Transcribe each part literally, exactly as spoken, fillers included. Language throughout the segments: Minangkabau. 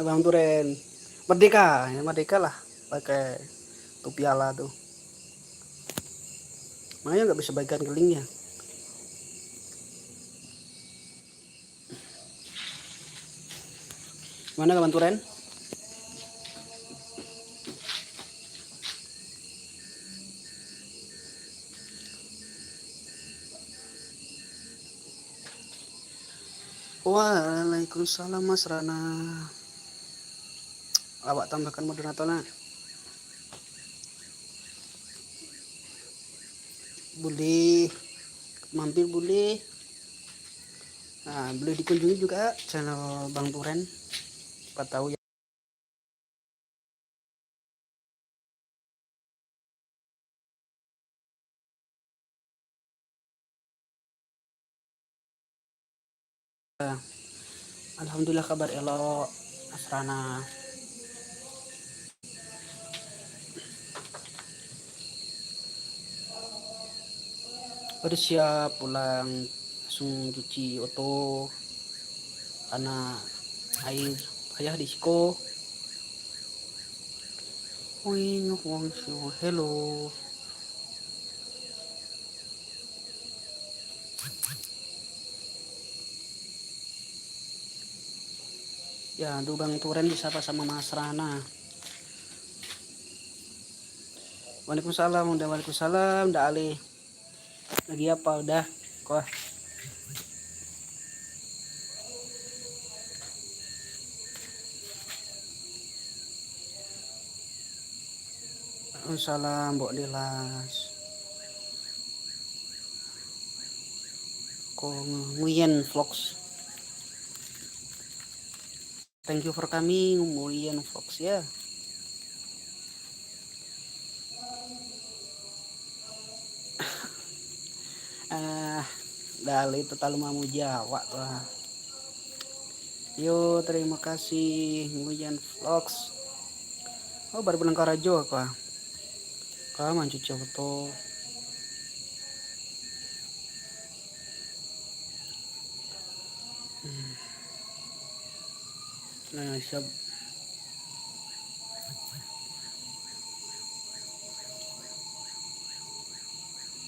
Bang Turen. Merdeka, ya, merdeka lah pakai topi ala tu. Makanya nggak bisa baikan keling ya. Mana Bang Turen? Waalaikumsalam Mas Rana. Awak tambahkan moderator lah. Boleh mampir, boleh. Nah, boleh dikunjungi juga channel Bang Turen. Siapa tahu ya. Alhamdulillah, kabar elok, Asrana. Baru siap pulang, langsung cuci oto, karena air payah di siko. Wih, wong sio, hello. Ya, tu Bang Turen disapa sama Mas Rana. Waalaikumsalam, udah waalaikumsalam, udah alih. Lagi apa udah? Kuah. Salam, Mbok Dilas. Ko Nguyen Vlogs. Thank you for coming, Nguyen Vlogs ya. Ah, Dali tu talalu mamuji awak tu lah. Yo, terima kasih, Nguyen Vlogs. Oh, baru pulang karajo aku ah. Ka mancuci oto. Hmm. Nah, siap.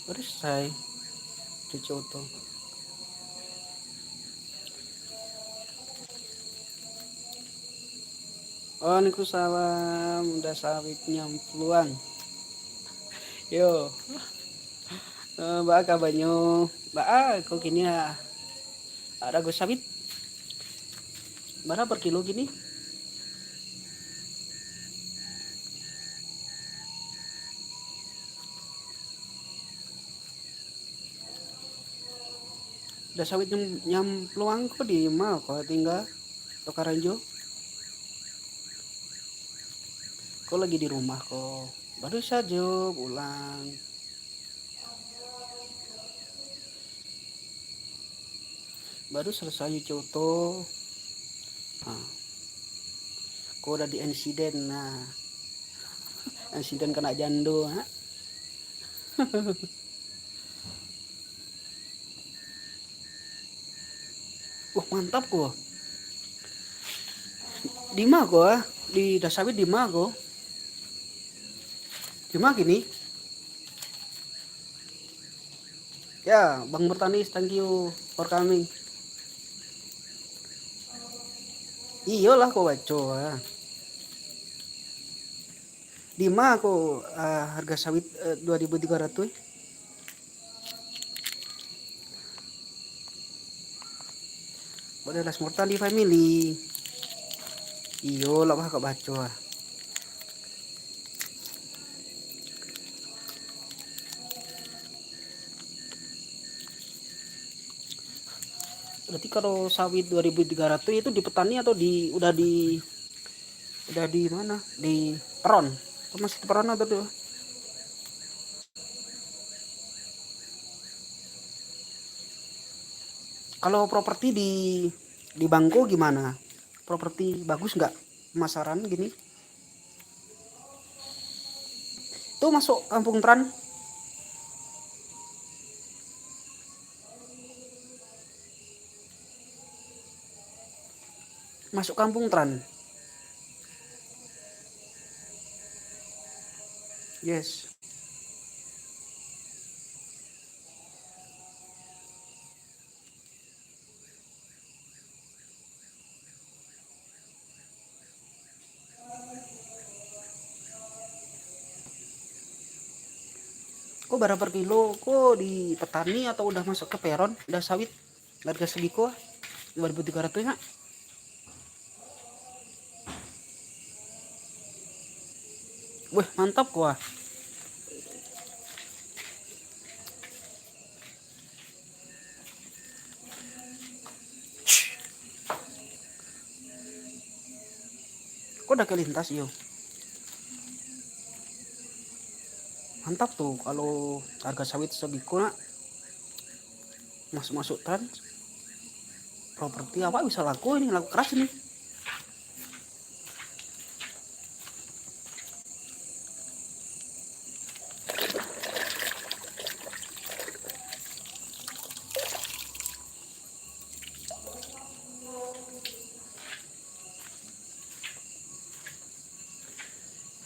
Baru selesai cuci oto. Waalaikumsalam, udah sawit nyampuang. Yo. Eh, baa kabanyo? Baa, kok kini ah, ah, rago sawit? Bara per kilo kini? Dah sawit nyam, nyampuang ko di ma ko tingga? Tokaranjo? Ko lagi di rumah ko. Baru sajo pulang. Baru selesai cuci oto. Ha. Ko udah di insiden, nah. Insiden kena jando, ha. Wah, mantap ko. Di ma ko, ah? Di Dasawit di ma ko? Di ma kini? Ya, Bang Bertanis, thank you for coming. Iyolah, ko baco, ah. Di ma ko, ah, harga sawit, eh, dua ribu tiga ratus? Buat Las Mortali family. Iyo lah, bah, kak baco ah. Berarti kalau sawit dua ribu tiga ratus itu di petani atau di, udah di, udah di mana? Di peron? Atau masih di peron atau tuh? Kalau properti di, di Bangko gimana? Properti bagus nggak? Pemasaran gini? Itu masuk Kampung Tran. Masuk kampung, Tran. Yes. Ko bara per kilo ko di petani atau udah masuk ke peron, udah sawit? Harga sagiko, dua ribu tiga ratus nak. Weh, mantap ko ah. Ko dah kalintas iyo. Mantap tu, kalau harga sawit sagiko nak. Masuk-masuk Trans Properti, awak bisa laku ini, laku keras ini.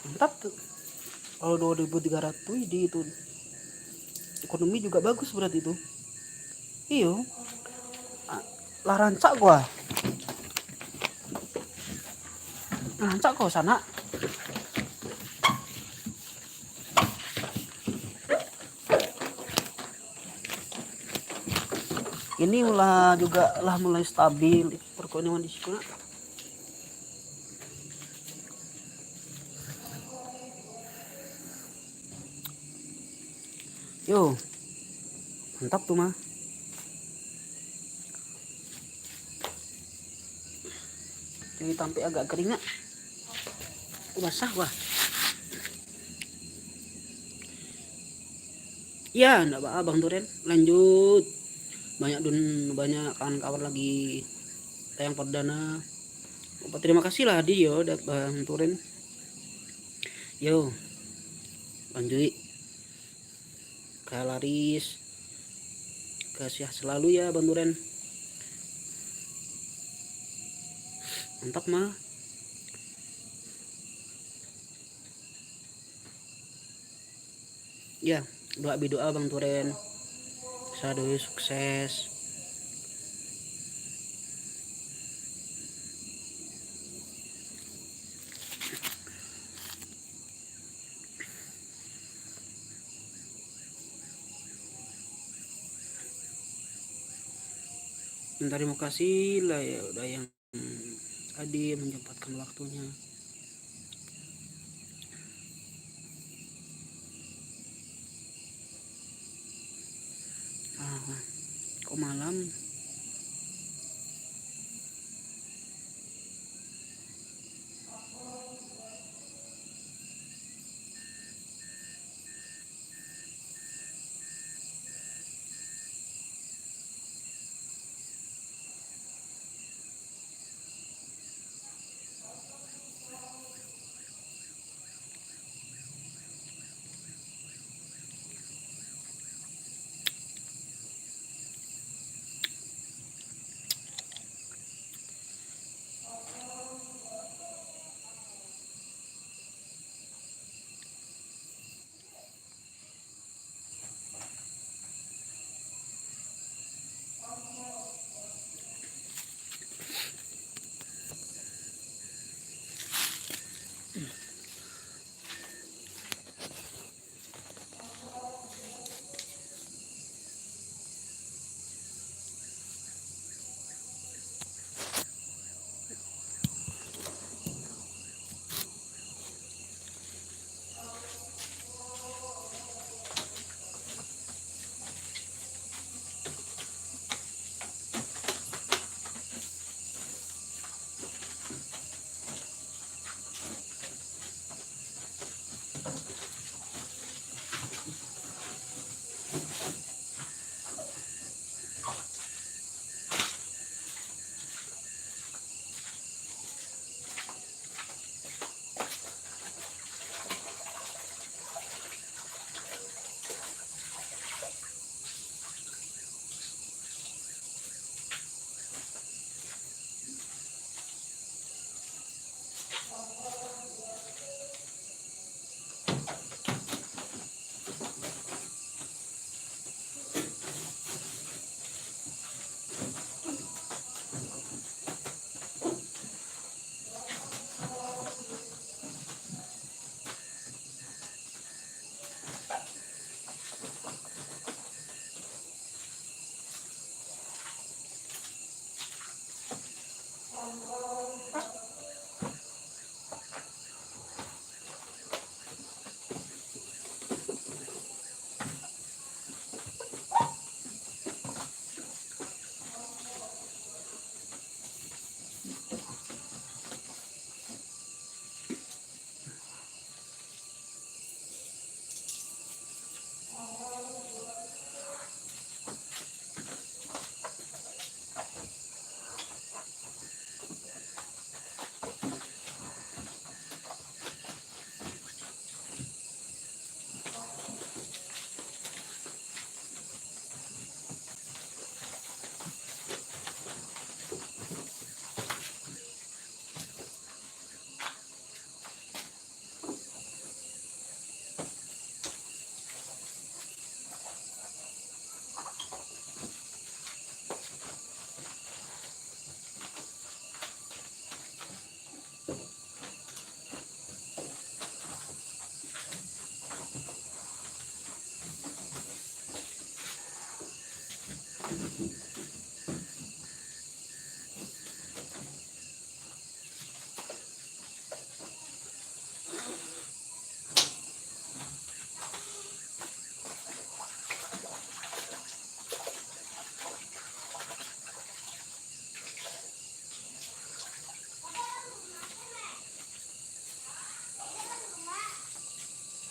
Mantap tu. Kalau dua ribu tiga ratus di itu, ekonomi juga bagus berarti tu. Iyo. Ah, lah rancak gua. Rancak kau sana. Ini lah juga lah mulai stabil perekonomian di siko nak. Yo, mantap tu mah. Jadi tampek agak keringat. Basah wah. Ya, ndak apa-apa, Bang Turen. Lanjut. Banyak dun, banyak kawan-kawan lagi tayang perdana. Terima kasih lah, Adi, yo, dak, Bang Turen. Yo, lanjut. Kak Laris, sehat selalu ya, Bang Turen. Mantap mah. Ya, doa, berdoa Bang Turen. Sado sukses. Dan terima kasih lah ya udah yang tadi menyempatkan waktunya. Ah, kok malam?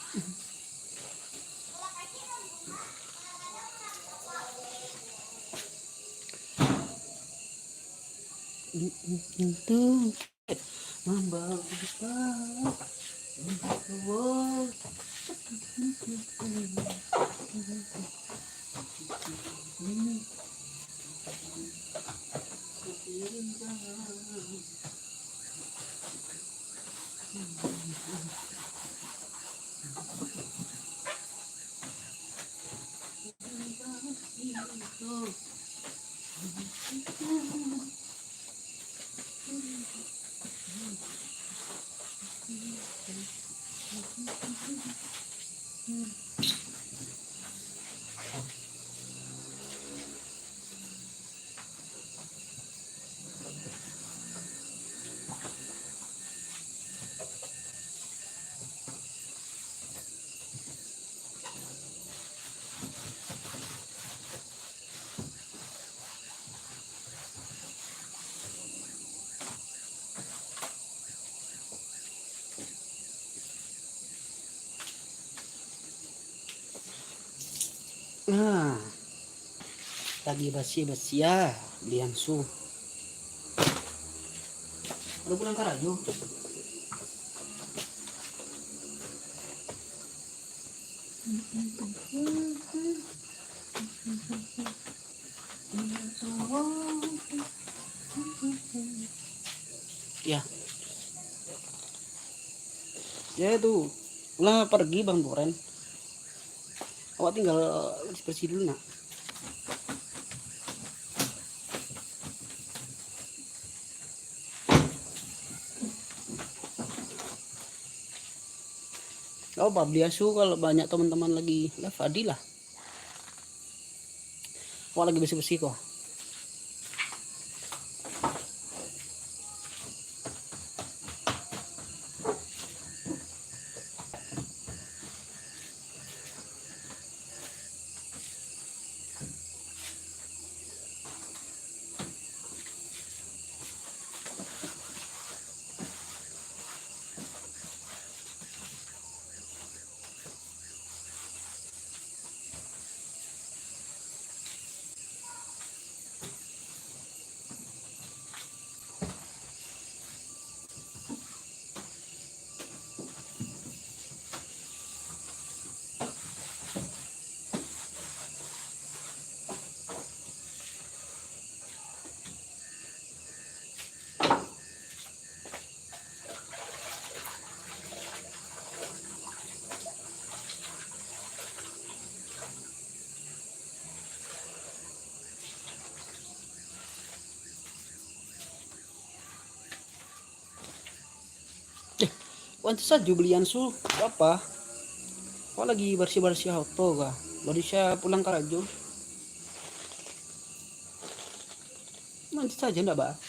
Untuk membawa. Nah, lagi basiah-basiah, Beli Ansu. Udah pulang karajo. Ya. Ya itu. Lah pergi Bang Duren. Awak tinggal bersih-bersih dulu, nak. Oh, Beli Ansu, kalau banyak teman-teman lagi live, adi lah. Awak lagi bersih-bersih ko. Eh, wantu sajo Beli Ansu, apa? Kok lagi barsiah-barsiah oto kah? Baru sia pulang karajo. Wantu sajo ndak, Bah?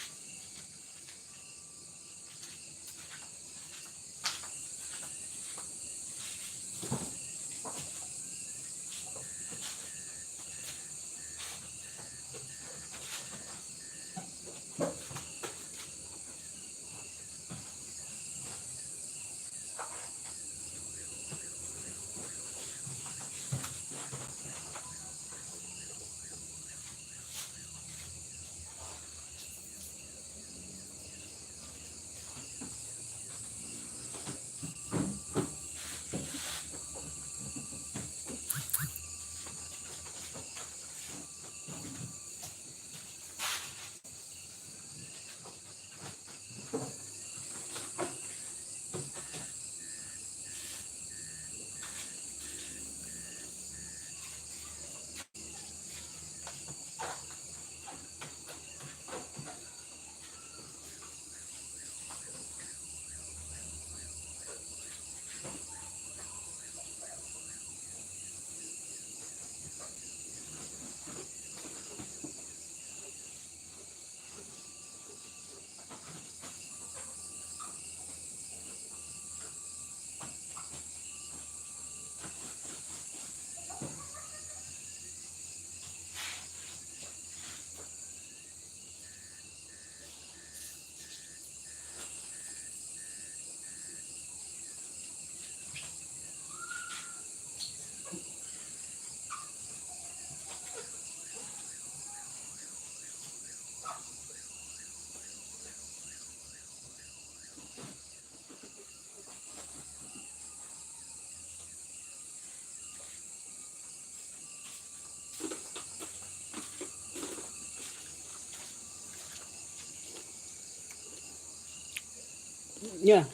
Ya,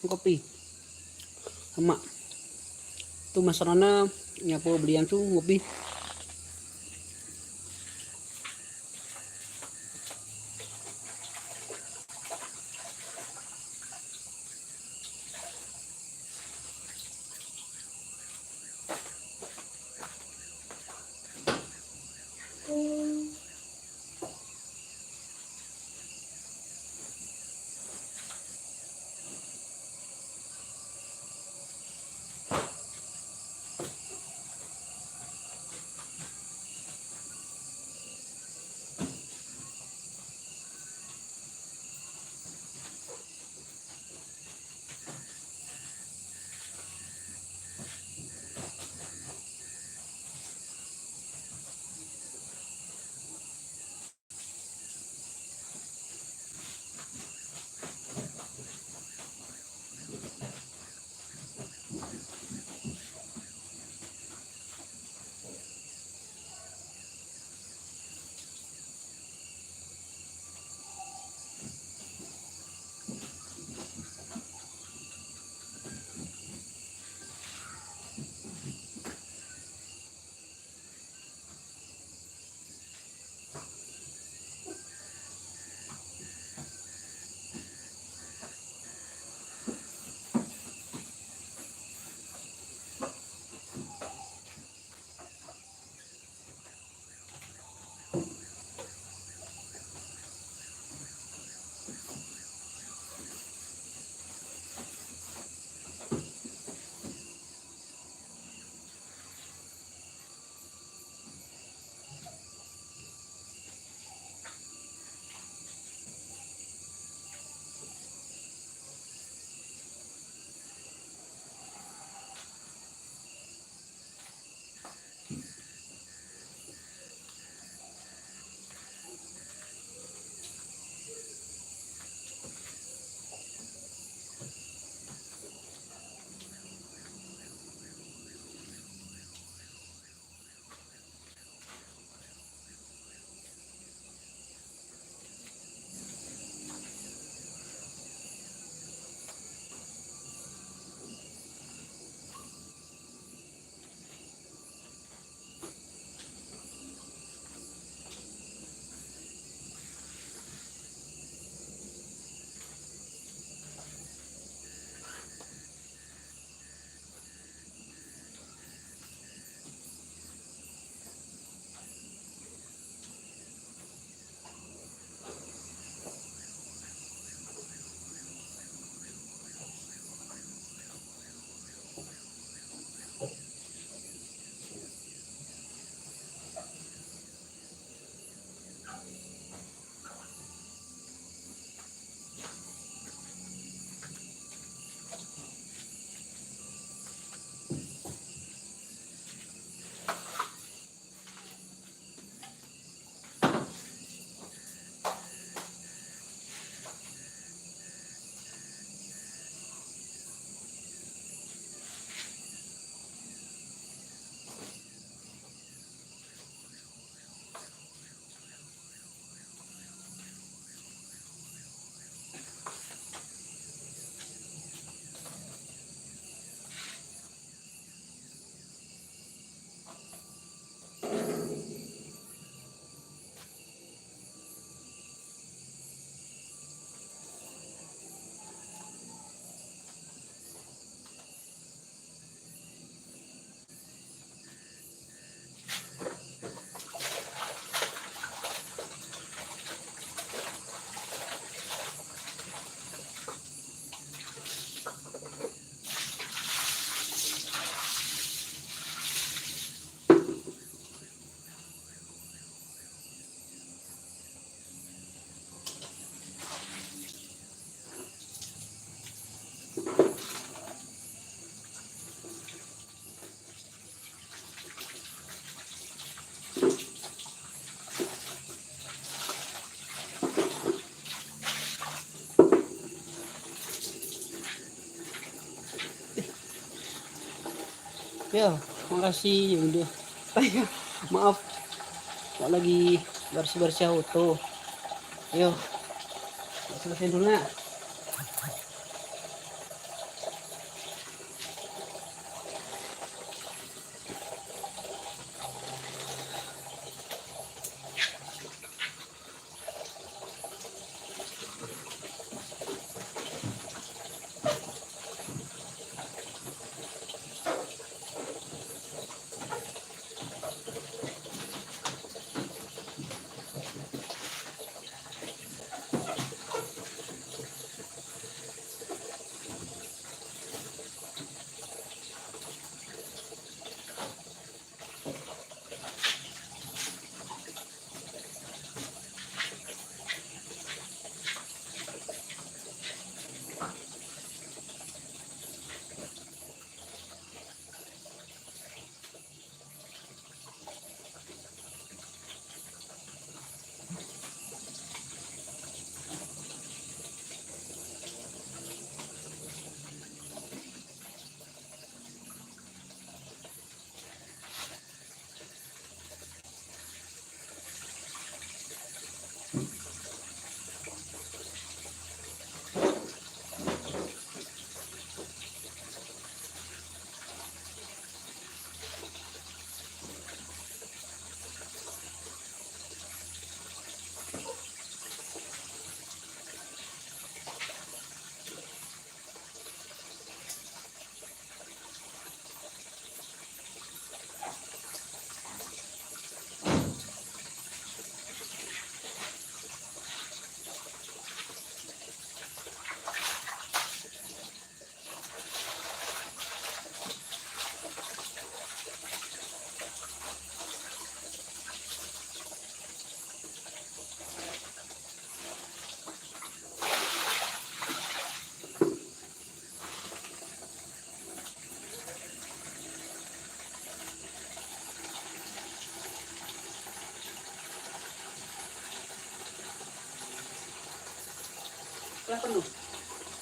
kopi. Sama. Tu Mas Rana, nyapo balian tu kopi. Yo, makasih, yo, Bunda. Maaf, awak lagi barsiah-barsiah oto. Yo, barsiah-barsiah dulu, nak. Lah penuh.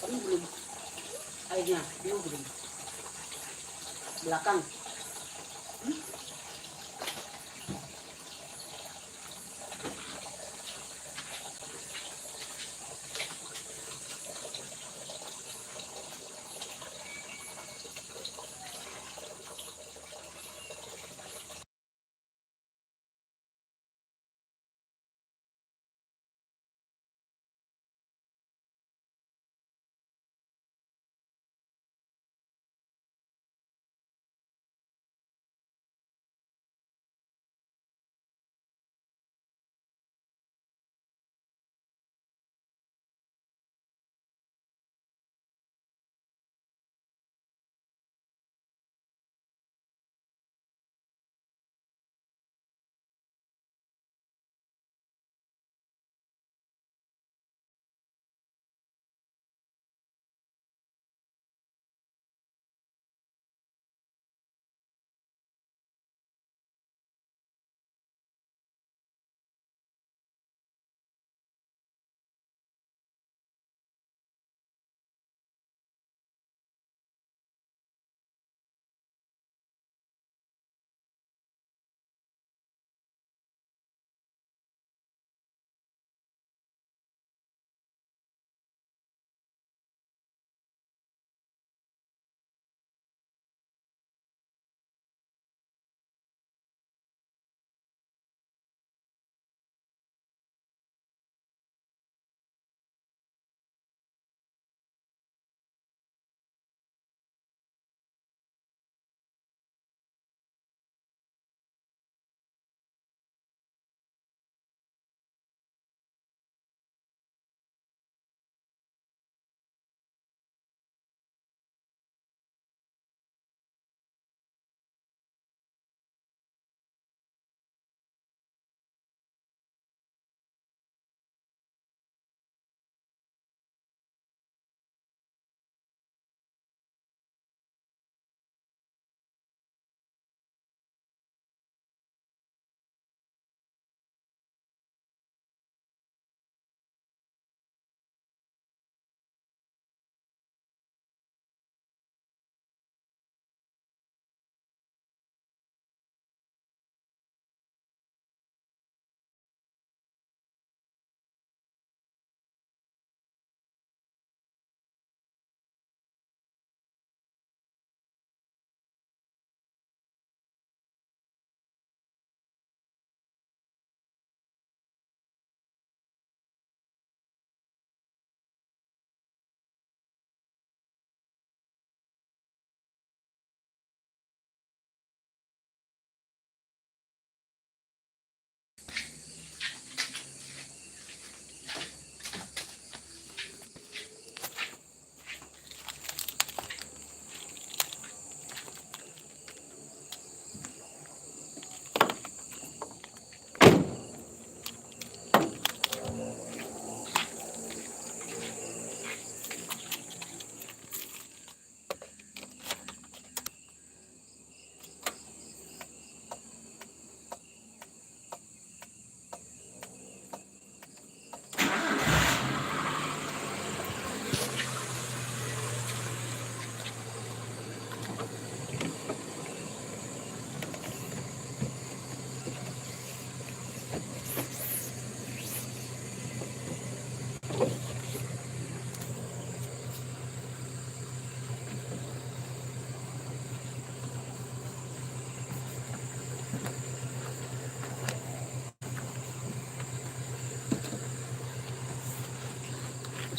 Penuh belum? Airnya penuh belum? Belakang. Hmm?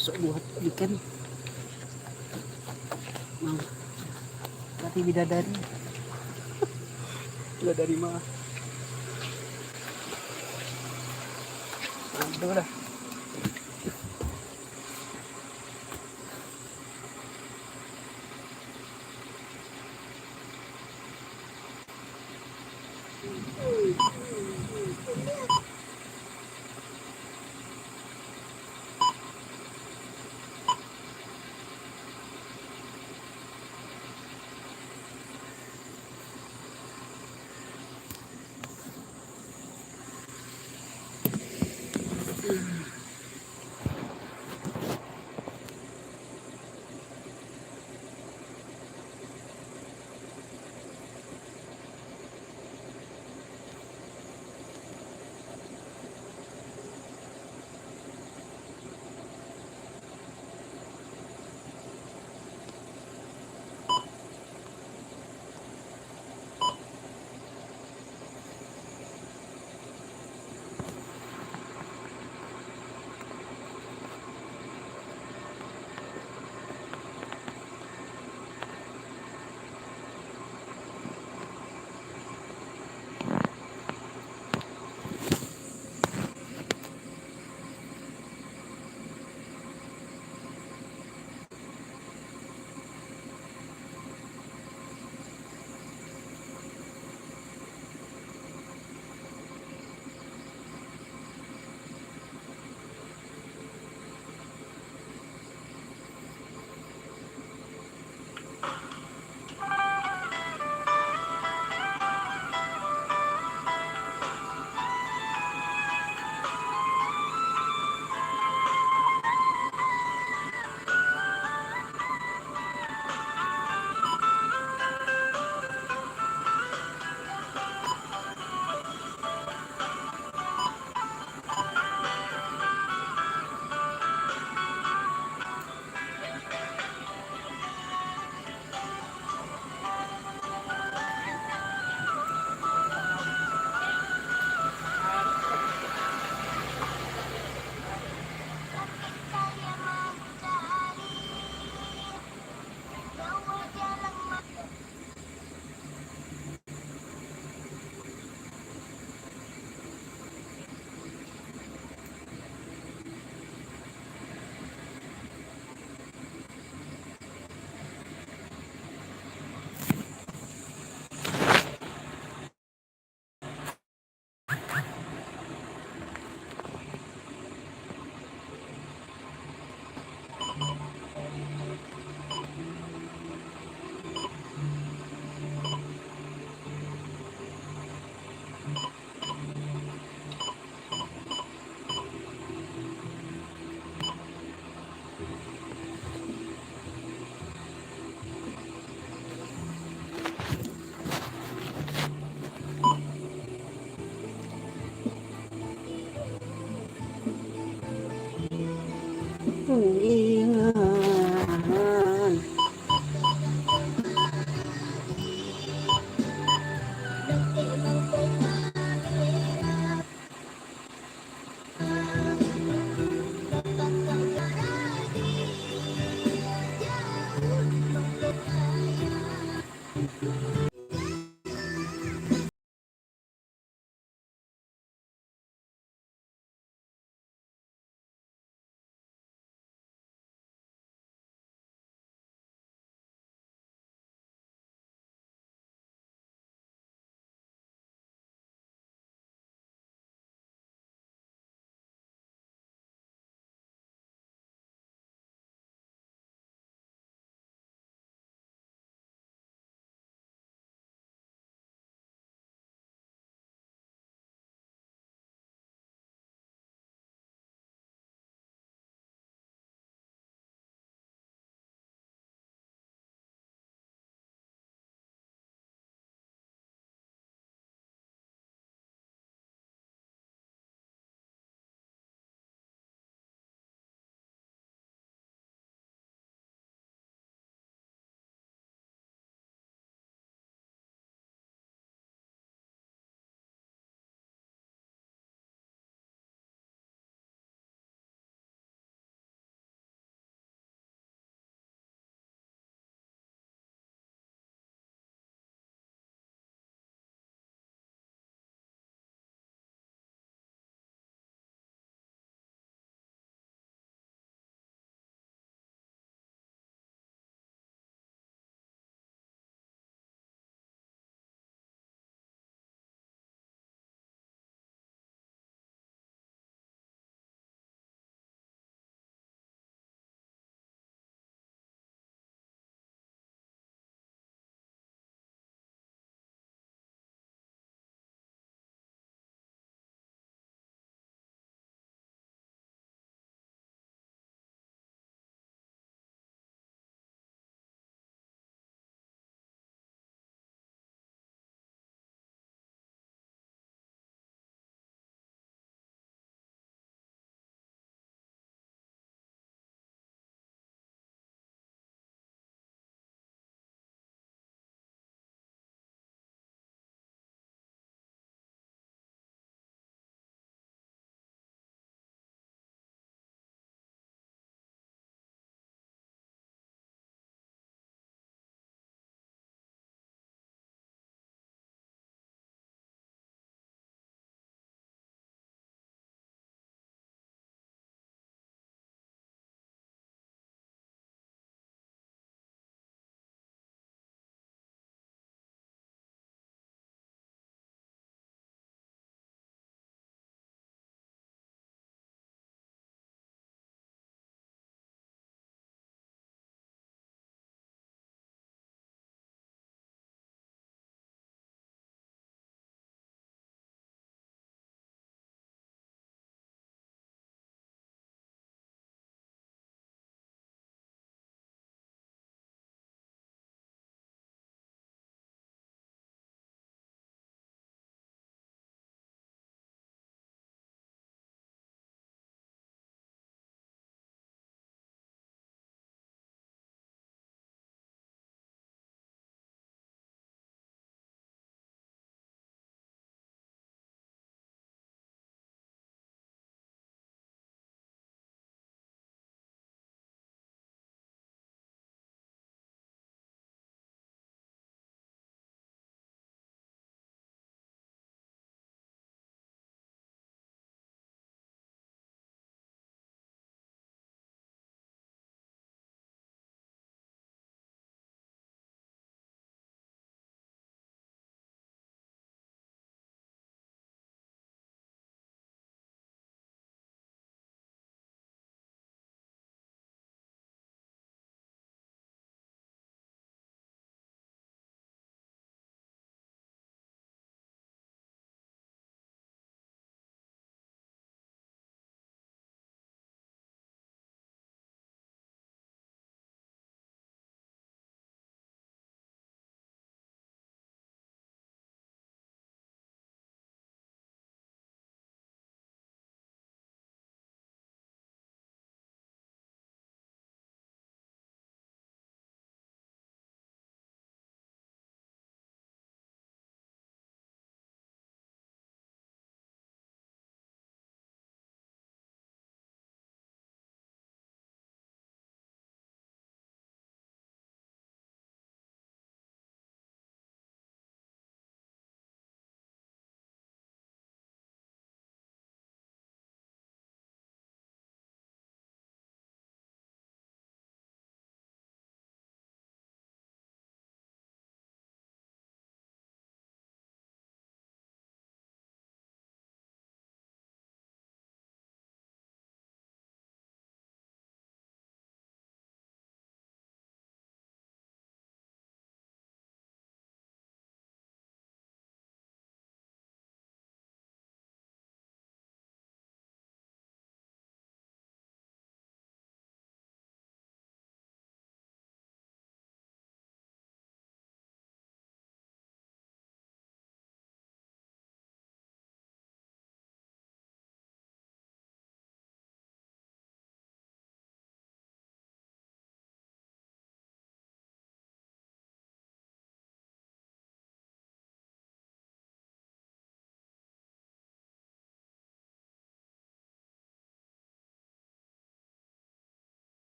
Masuk buah ikan. Nah, tadi bidadari. Bidadari mah. Aduh lah.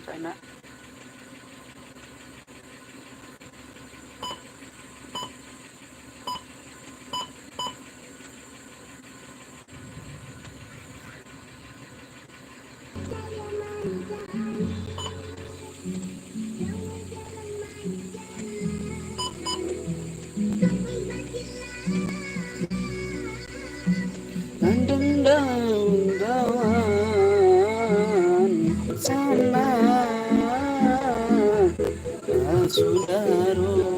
sanak. Mandendang gawan sama sudaro.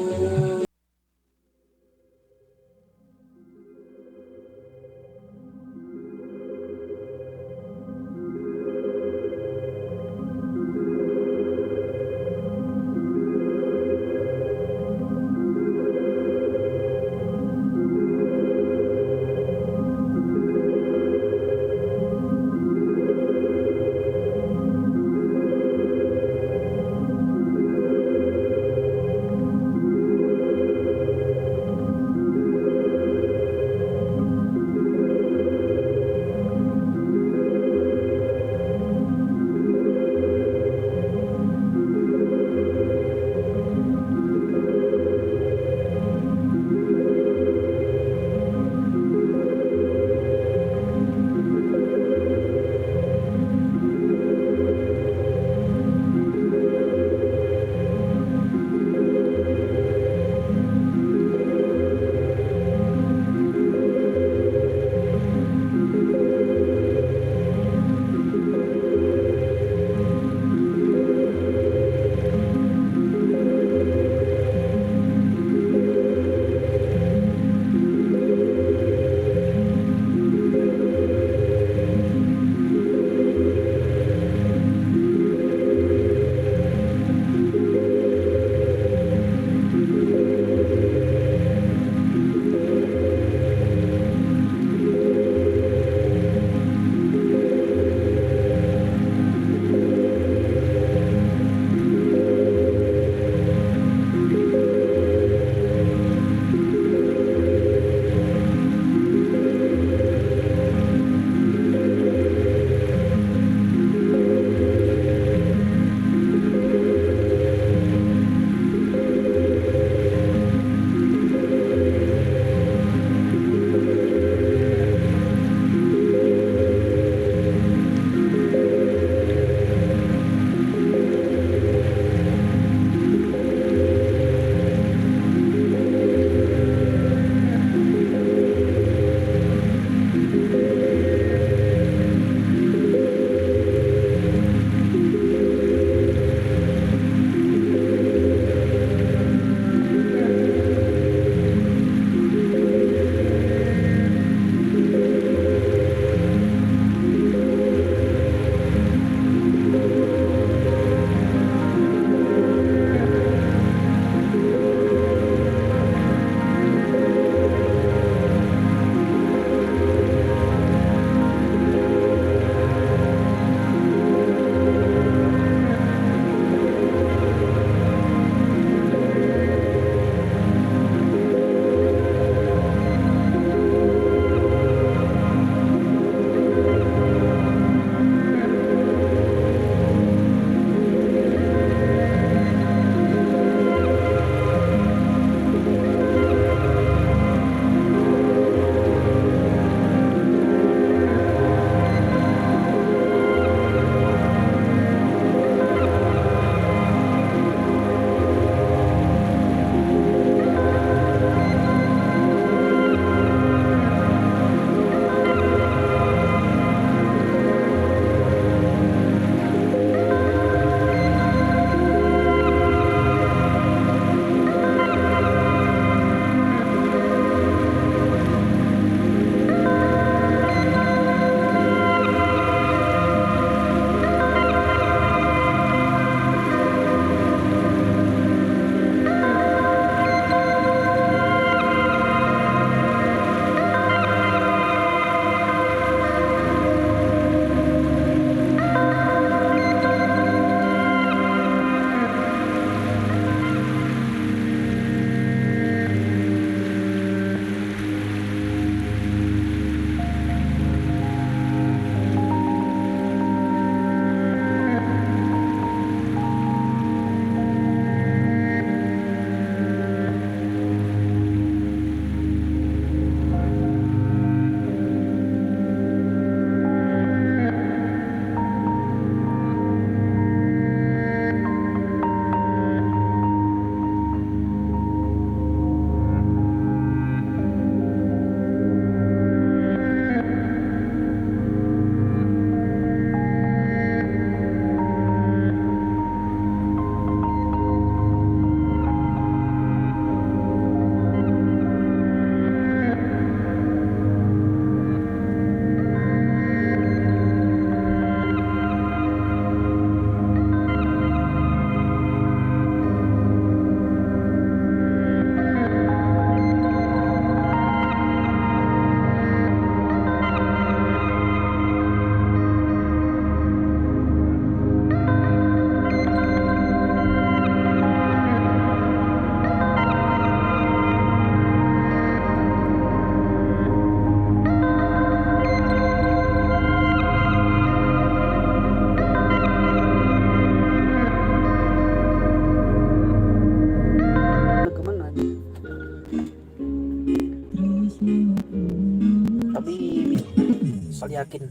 yakin.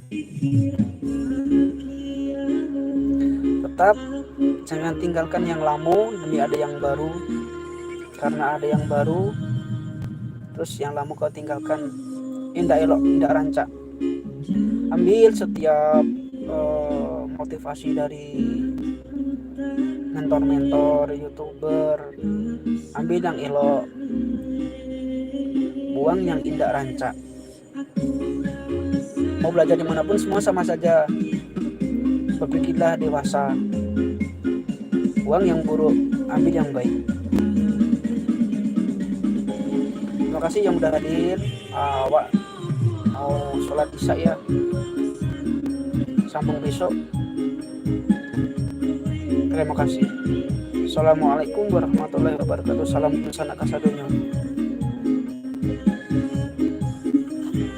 Tetap jangan tinggalkan yang lamo demi ada yang baru. Karena ada yang baru, terus yang lamo kau tinggalkan, indak elok, indak rancak. Ambil setiap, eh, motivasi dari mentor-mentor, YouTuber. Ambil yang elok, buang yang indak rancak. Mau belajar di mana pun, semua sama saja. Berpikirlah dewasa. Buang yang buruk, ambil yang baik. Terima kasih yang udah hadir. Ah, awak mau sholat isya ya. Sambung besok. Terima kasih. Assalamualaikum warahmatullahi wabarakatuh. Salam sanak kasadonyo.